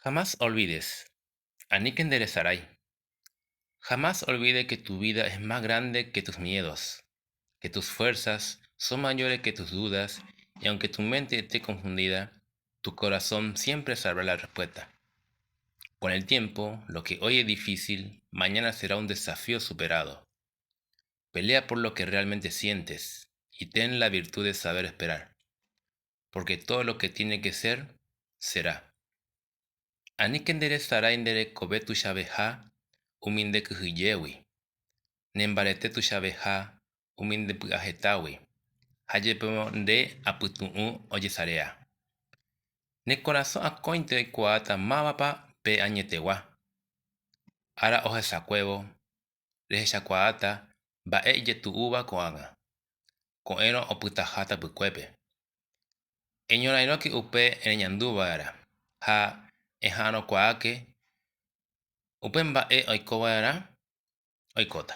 Jamás olvides, aníke nderesarái. Jamás olvides que tu vida es más grande que tus miedos, que tus fuerzas son mayores que tus dudas y aunque tu mente esté confundida, tu corazón siempre sabrá la respuesta. Con el tiempo, lo que hoy es difícil, mañana será un desafío superado. Pelea por lo que realmente sientes y ten la virtud de saber esperar, porque todo lo que tiene que ser, será. Aníke nderesarái nde rekove tuichaveha umi nde kyhyjégui, nembarete tuichaveha umi nde py'ahetágui ha jepémo nde apytu'ũ ojesarea. Ne korasõ akóinte oikuaáta mávapa pe añetegua. Ára ohesakuévo, rehechakuaáta mba'e ijetu'úva ko'ág̃a, ko'ẽrõ opytaha tapykuépe. Eñorairõke upe reñandúva'erã ha eha'arõkuaáke upe mba'e oikova'erã oikóta.